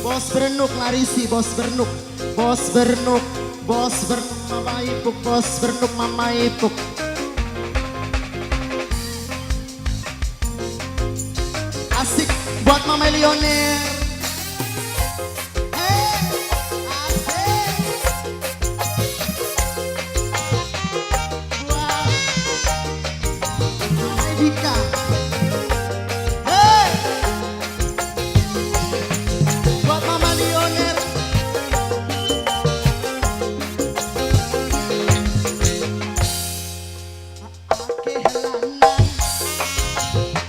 Bos Bernuk larisi, Bos Bernuk, Bos Bernuk, Bos Bernuk Mama Ipuk, Bos Bernuk Mama Ipuk. Asik buat Mama Lioner. Asik. Buat Mama Dika. Hey. Buat Mama Lioner. Akeh lanang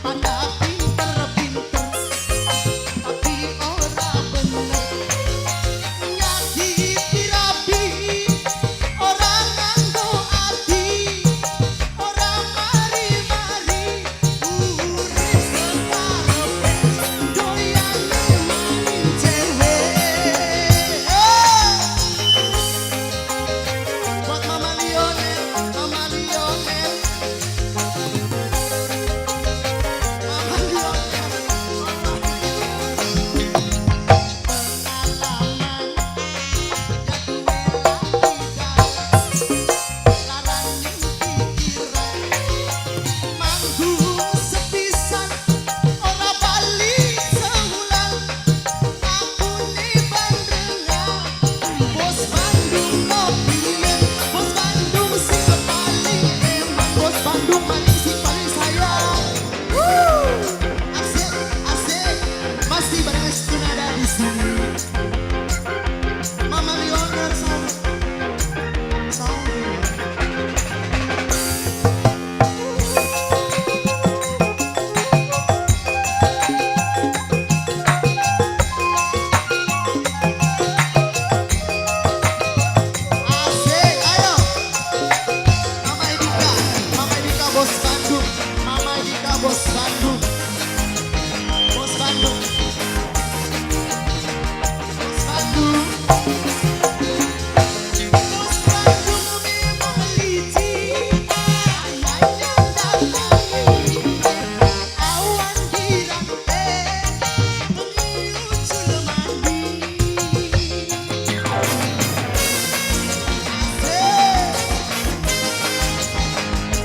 pada pinter-pinter, tapi ora bener. Nyakiti rabi, ora nganggo ati, ora mari-mari, urip sekarepe, doyane maning cewek. Buat Mama Lioner, Mama Lioner, Mama Lioner, Mama. Pengalaman laraning pikiran, manggung sepisan ora bali sewulan, akune bandrengan. Bos Bandung ngopinen, Bos Bandung sing paling eman, Bos Bandung maning sing paling sayang. Woo! Asik, asik, masih bareng Estunada di sini. Mama Lioner sama sama. Asik, ayo. Mama Edika, Mama Edika Bos Bandung, Mama Edika Bos Bandung, Bos Bandung, Bos Bandung. Bos Bandung memang licik, kayaknya datangi. Awan dirantai, bengi ucul mandi. Asik.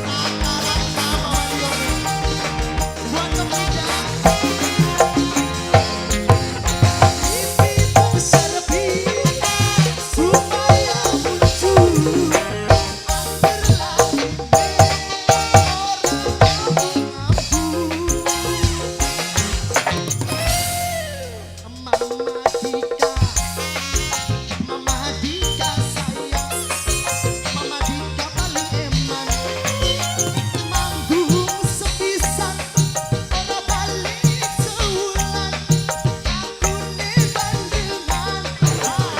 Rata-rata Mama Lioner. Buat ketiga. Pipi serpi supaya muncul, angger ora ngambu-ngambu. Mama Dika, Mama Dika sayang, Mama Dika paling eman. Manggung sepisan ora balik sewulan, akune bandengan, ngopi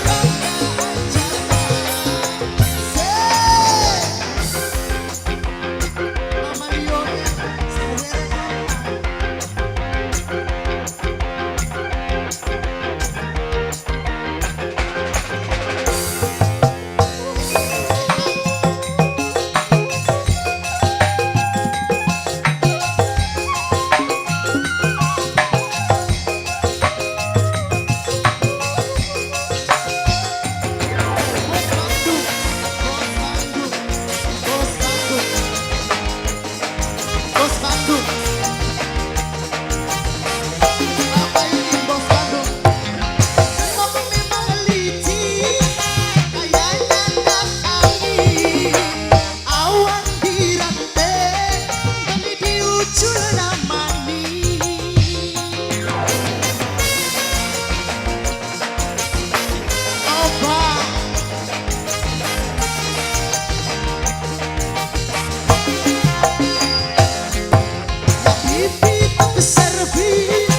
rada ajaran. Mama Lioner, sawer apa? Bos Bandung, Bos Bandung, Bos Bandung, Bos Bandung. Apa ini Bos Bandung? Kenapa memang licik, kayak nyandak angin. Awan dirantai, beli diucul namani. Opa. Pipi servis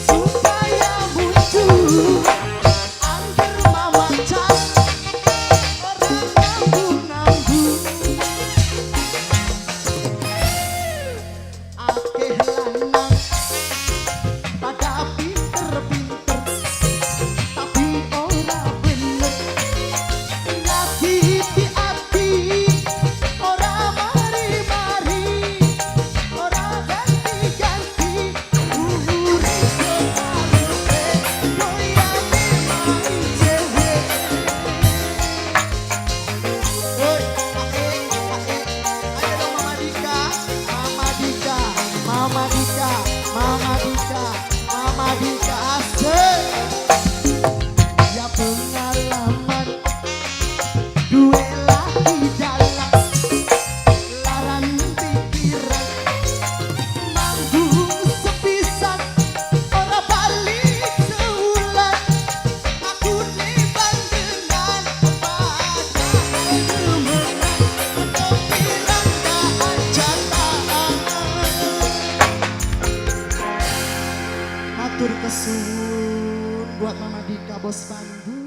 supaya muncul, angger mamaca ora ngambu-ngambu. Bos Bandung.